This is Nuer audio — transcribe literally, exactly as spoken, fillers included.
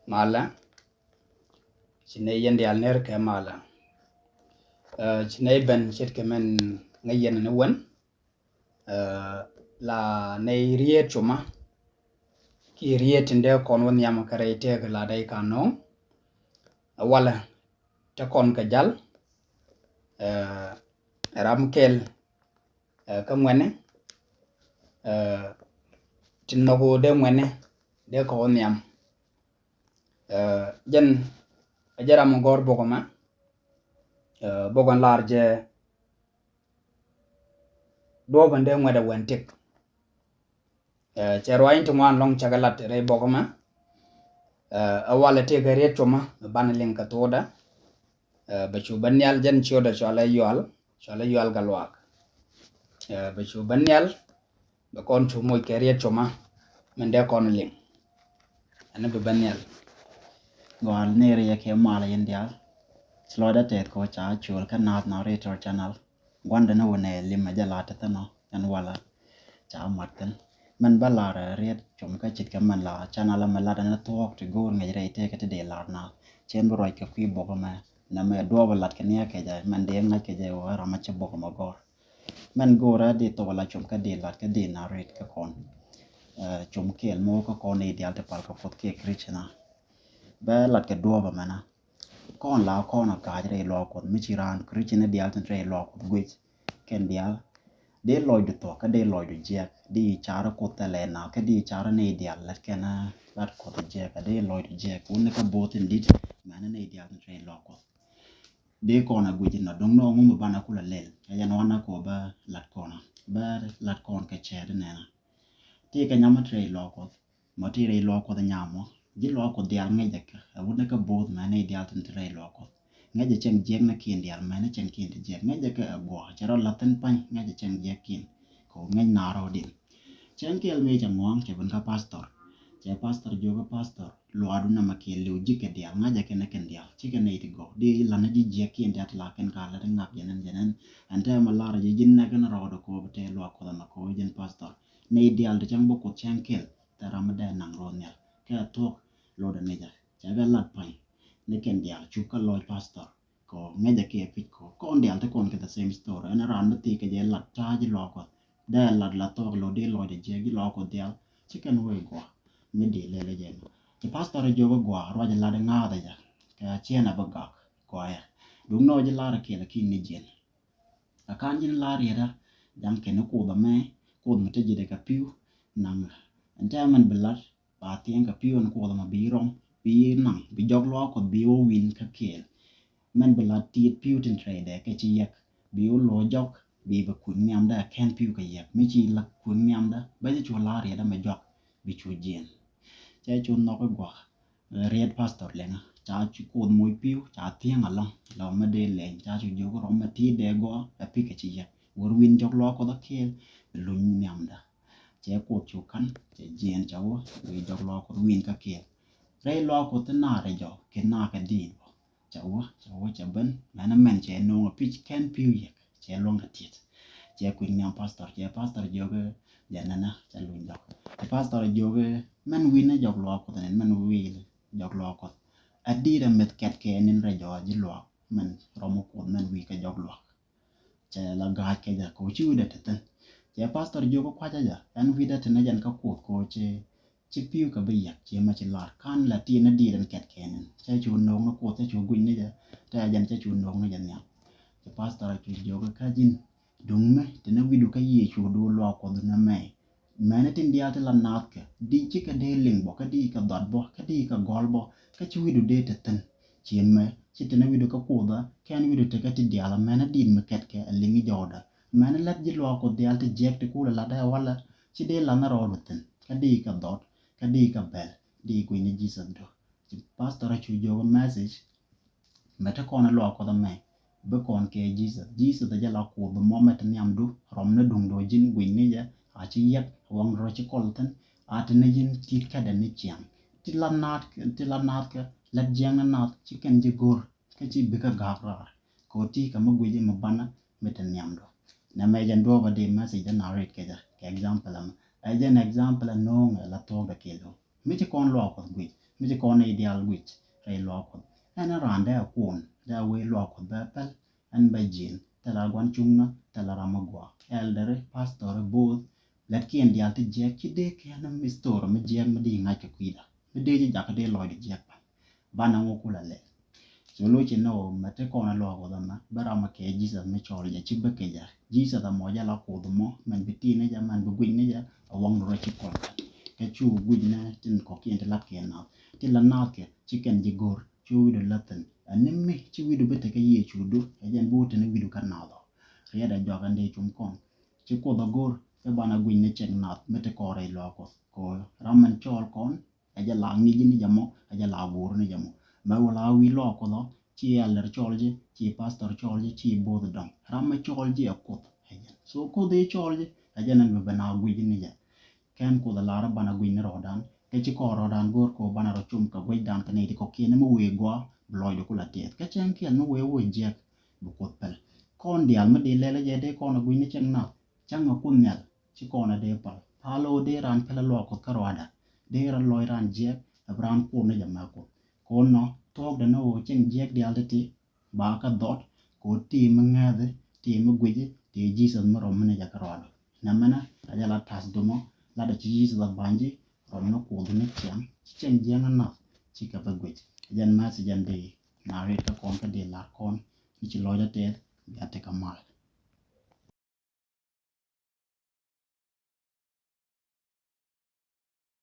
Malɛ. Ci nɛy yɛn diaal ner kɛ malɛ. Ci nɛy ben ce̱tkɛ mɛn ŋäc yɛn ni wän. La nɛy rieet coma ki rieet tin dee kɔn wä nhiam kɛ rɛy tëëk la dee kan nɔŋ. Walɛ te kɔn kɛ jal. Ram kɛl kä ŋuɛni tin nhɔk ɣöö dee ŋuɛni dee kɛ wä nhiam. Jɛn a jɛ ram gɔr bok mɛ. Bok ɛn lar jɛ duɔp ɛn dee ŋuɛt ɛ wɛn tik. Cɛ ruac in ti ŋuan lɔŋ cakɛ lat rɛy bok mɛ. Ɛ walɛ tëëkɛ riet coma mi banɛ liŋ kɛ thokdɛ. Bɛ cu bä nhial jɛn ciötdɛ cɔalɛ yual, cɔalɛ yual kä luaak. Bɛ cu bä nhial bɛ kɔn cu moc kɛ riet coma min dee kɔn liŋ. Ɛn bi bä nhial. Gɔal ni riɛ kɛ mal yɛn diaal. Ci lɔcdä tɛth kɔ ca col kä Naath Narrator Channel. Guandɛ ni wunɛ lim a jɛ lat thin ɔ ɛn walɛ. Ca mat thin mɛn bä lar riet com kä cit kɛ mɛn la channel mɛ lat ni thuɔk ti go̱o̱r ŋäc rɛy tëëkɛ ti dee lar na. Cien bi ruac kɛ kui̱ bok mɛ nɛ mɛ duɔp lat kɛ niɛ kɛ jɛ mɛn dee ŋa̱c kɛ jɛ wä ram a ci bok mɛ gɔr. Mɛn go̱o̱rä di thok la com kä di lat kä di na rit kä kɔn. Com kɛɛl mɔ kä kɔn i̱ dial ti pal kä puɔth kiɛ Christian. Bɛ lat kɛ duɔp mɛn a kɔn la kɔn a ga̱a̱c rɛy luaak Kuɔth mi ci raan Christian i̱ dial tin rɛy luaak Kuɔth guic. Kɛn diaal dee lɔcdu thuɔ̱k kä dee lɔcdu jiɛk di car Kuoth thilɛ na kä di car nɛy diaal lät kɛn lat Kuɔth jiɛk kä dee lɔcdu jiɛk wun ni kä bo̱o̱th in dit. Mɛn nɛy diaal tin rɛy luaak Kuɔth dee kɔn a guic in nɔ do̱ŋ nɔ ŋum banɛ kulɛ lɛl. Kä yɛn wanɛ kɔ bä lat kɔn bä lat kɔn kɛ cɛɛt in nɛna. Ti kɛ nyam in rɛy luaak Kuɔth mɔ ti rɛy luaak Kuɔth nyam mɔ ji̱ luaak Kuɔth diaal ŋäc jɛ kɛ ɛ wut ni kä bo̱o̱th mɛ ni diaal tin ti rɛy luaak Kuɔth. Ŋäc jɛ cɛŋ jiɛk ni kiɛn diaal mɛ ni cɛŋ kiɛn ti jiɛk ŋäc jɛ kɛ ɛ guɔ cɛ rɔ lath thin pa̱ny ŋäc jɛ cɛŋ jiɛk kiɛn. Kɛ wut ŋäc naar rɔ din. Cɛŋ kɛɛl mëë cɛ ŋuaŋ cɛ ben kä pastor. Cɛ pastor jiök kä pastor luaadu nɛmɛ kiɛn liw ji̱ kɛ diaal ŋäc jɛ kɛ ni kɛn diaal ci kɛ nɛy ti gɔw di lan ni ji̱ jiɛk kiɛn diaal ti la kɛn ka lät ŋak jɛ nɛn jɛ nɛn. Ɛn tɛmɛ lar ji̱ ji̱ nɛk kɛn rɔɔdɛ kɔ bi tɛ luaak Kuɔth ɛmɛ kɔ jɛn pastor. Nɛy diaal ti cäŋ bä Kuoth cäŋ kɛl. Thil ram mi dee naŋ rɔ nhial kɛ a thuɔ̱k. Lotdɛ ŋäc a cɛ bɛ lat pa̱ny ni kɛn diaal cup kä lɔc pastor. Kɔ ŋäc a kiɛ pic kɔ kɔn diaal ti kɔn kɛ the same story ɛn ran mi thik kɛ jɛ lat ta̱a̱ ji̱ luaak Kuɔth. Dee lat la thuɔ̱k lo̱ dee lɔcdɛ jiɛk ji̱ luaak Kuɔth diaal. Ci kɛn wee gua̱a̱ mi dee lɛl jɛ mɔ ci pastor jiök gua̱a̱ ruac lat ŋa̱a̱th jɛ kɛ a ciɛn a bä gak. Kɔyɛ duŋ nɔ ji̱ lar kiɛl a ki̱n ni jiɛn. Kä ka̱n ji̱n la rietdä ja̱ŋ kɛn ni Kuoth ɛmɛ Kuoth mi te ji̱dɛ kɛ pi̱w. Naŋ ɛn tɛmɛn bi lat ba thiɛŋ kɛ pi̱w ɛn Kuoth ɛmɛ bi rɔm bi naŋ bi jɔk luaak Kuɔth bi wä wi̱n kä kɛɛl. Mɛn bi lat tiet pi̱w tin rɛydɛ kɛ ci yɛk bi wä luɔ̱c jɔk bi bɛ kui̱ nhiamdä ɛ kɛn pi̱w kɛ yɛk mi ci la kui̱ nhiamdä bä ci cu la rietdä mɛ jɔk bi cu jiɛn. Cɛ cu nhɔk i̱ gua̱a̱. Riet pastor lɛŋä ca cu Kuoth moc pi̱w ca thiäŋ alɔŋ lɔ mi dee lɛny ca cu jiök rɔm mi ti dee gɔaa ɛ pikɛ ci yɛk wär wi̱n jɔk luaak Kuɔth a kiɛɛl. Bi luny nhiamdä cɛ Kuoth cu ka̱n cɛ jiɛɛn ca wä wi̱n jɔk luaak Kuɔth wi̱n kä kiɛɛl. Rɛy luaak Kuɔth ti naar rɛy jɔk kɛ naar kɛ di̱i̱t bɔ. Ca wä ca wä ca ben mɛn mɛn cɛ no̱o̱ŋ a pi̱c kɛn pi̱w yɛk cɛ luɔ̱ŋ kɛ tiet. Cɛ kui̱ nhiam pastor cɛ pastor jiök jɛ nɛnɛ cɛ luny jɔk. Cɛ pastor jiök mɛn wi̱n ni jɔk luaak Kuɔth nɛn mɛn wi̱n jɔk luaak Kuɔth. A di̱i̱t a meth kɛt kɛ nin rɛy jɔk a ji̱ luaak mɛn rɔm Kuoth mɛn wi̱i̱ kɛ jɔk luaak. Cɛ la ga̱a̱c kɛ jɛ kɛ wä ci wi̱dɛ te thi̱n. Cɛ pastor jiök kua̱cä jɛ ɛn wi̱dɛ te ni jɛn kä Kuoth kɛ wä ci ci pi̱w kɛ bi yɛk ci mɛ ci lar ka̱n la tiɛn ni di̱i̱t ɛn kɛt kɛn in cɛ cu no̱o̱ŋ ni Kuoth cɛ cu gui̱ny ni jɛ. Tɛ jɛn cɛ cu no̱o̱ŋ ni jɛ nhiam. Cɛ pastor cu jiök kä ji̱n duŋ mɛ te ni wi̱du kä Yecu duun luaak Kuɔth ni mɛ. Mɛni tin diaal ti la naath kɛ di ci kɛ dee liŋ bɔ kä di kɛ dhɔt bɔ kä di kɛ gɔl bɔ kä ci wi̱du dee te thi̱n. Ci mɛ ci te ni wi̱du kä Kuoth kɛn wi̱du te kä ti diaal mɛni di̱i̱t mi kɛt kɛ liŋ jɔwdä. Mɛni lät ji̱ luaak Kuɔth diaal ti jiɛk ti kulɛ lat dee walɛ ci dee lath ni rɔɔdu thi̱n kä di kɛ dhɔt kä di kɛ bɛl di gui̱ny ni Jesus du. Ci pastor cu jiök message mɛ te kɔn luaak Kuɔth mɛ bi kɔn kɛ Jesus. Jesus a jɛ la Kuoth mɔ mɛ te nhiamdu rɔm ni duŋdu ji̱n gui̱ny ni jɛ a ci yɛk waŋ rɔ ci kɔl thi̱n. A te ni ji̱n ti̱t kädɛ ni ciaŋ ti la naath ti la naath kɛ lät jiɛŋ ni naath ci kɛn ji̱ go̱r kä ci bikɛ ga̱a̱k raar. Kɛ ɣöö ti kɛ mi guic mi banä mi te nhiamdu. Nɛ mɛ jɛn duɔ̱ɔ̱pä di message dɛ na rit kɛ jɛ kɛ example ɛmɛ. Ɛ jɛn example ɛ no̱o̱ŋ ɛ la thuɔ̱kdɛ kɛɛl ɣöö mi ci kɔn luaak Kuɔth guic mi ci kɔn nɛy diaal guic rɛy luaak Kuɔth. Ɛn raan dee a kuɔn dee a wee luaak Kuɔth bɛ pɛl. Ɛn bɛ jiɛn thilɛ a gua̱n cuŋnä, thilɛ ram mi gɔaa, ɛldɛri, pastori, bo̱o̱th, lɛtkiɛn diaal ti jiɛk. Ci dee kɛn mi story mi jiɛk mi dee ŋa̱c kɛ kui̱da, mi dee ji̱ jakä dee lɔcdɛ jiɛk pɛl. Banɛ ŋu kulɛ lɛl. So lo̱c inɔ mɛ ti kɔn a luaak Kuɔth ɛmɛ, bä ram a kɛ Jesus mi cɔl jɛ, ci bä kɛ jɛ. Jesus a mɔ jɛ la Kuoth mɔ, mɛn bi tin ni jɛ, mɛn bi guic ni jɛ, a waŋ rɔ ci kɔn. Kɛ cu guic ni tin kɔkiɛn ti lat kɛ nath. Ti la nath kɛ, ci kɛn ji̱ go̱r, cu wi̱du la thin. Ɛn ni mi ci wi̱du bi tekɛ Yecu du, ɛ jɛn bi wä tin wi̱du kä nath ɔ. Riɛt a jɔak ɛn dee cum kɔn. Ci Kuoth a go̱r, kɛ banɛ guic ni cɛŋ nath, mi ti kɔn rɛy luaak Kuɔth. Kɛ ram mɛn cɔl kɔn, ɛ jɛ la ŋi̱ci ni jɛ mɔ, ɛ jɛ la go̱o̱r ni jɛ mɔ. Mɛ wä la wi̱i̱ luaak Kuɔth ɔ, ci elder cɔl jɛ, ci pastor cɔl jɛ, ci bo̱o̱th dɔ̱ŋ. Ram mɛ cɔl jɛ ɛ Kuoth, ɛ jɛn. So Kuoth i̱ cɔl jɛ, ɛ jɛn ɛn bɛ bɛ na guic ni jɛ. Kɛn Kuoth ɛ lar banɛ guic ni rɔɔdan, kɛ ci kɔn rɔɔdan go̱o̱r kɛ banɛ rɔ cum kɛ guicdan kɛ nɛy ti kɔkiɛn mi wëë gɔaa, bi lɔcdɛ kulɛ tiɛth. Kɛ cɛŋ kiɛn mi wëë wëë jiɛk, bi Kuoth pɛl. Kɔn diaal mi dee lɛl ɛ jɛ dee kɔn ɛ guic ni cɛŋ nath, cäŋ ɛ Kuoth nhial, ci kɔn a dee pal. Pal ɣöö dee raan pälɛ luaak Kuɔth kä ruaadɛ. Dee raan lɔc raan jiɛk, ɛ bi raan kuɔn ni jɛ mɛ Kuoth. Kɔn nɔ, thuɔ̱kdɛ ni ɣöö cieŋ jiɛk diaal ti̱ti̱, ba kä dhɔt, kɛ ɣöö ti mi ŋääthi, ti mi guici, ti Jesus mi rɔm mi ni jɛ kä ruaadɛ. Nɛmɛnɛ, a jɛ la ta̱th domɔ, latdɛ ci Jesus a ba̱ny ji̱, rɔm ni Kuoth ni ciaŋ, ci cieŋ jiɛk ni nath, ci kɛ bi guic. Ɛ jɛn message ɛn dee, na rit kä kɔn kä dee lar kɔn, ni ci lɔcdä tɛth, bia tekɛ mal.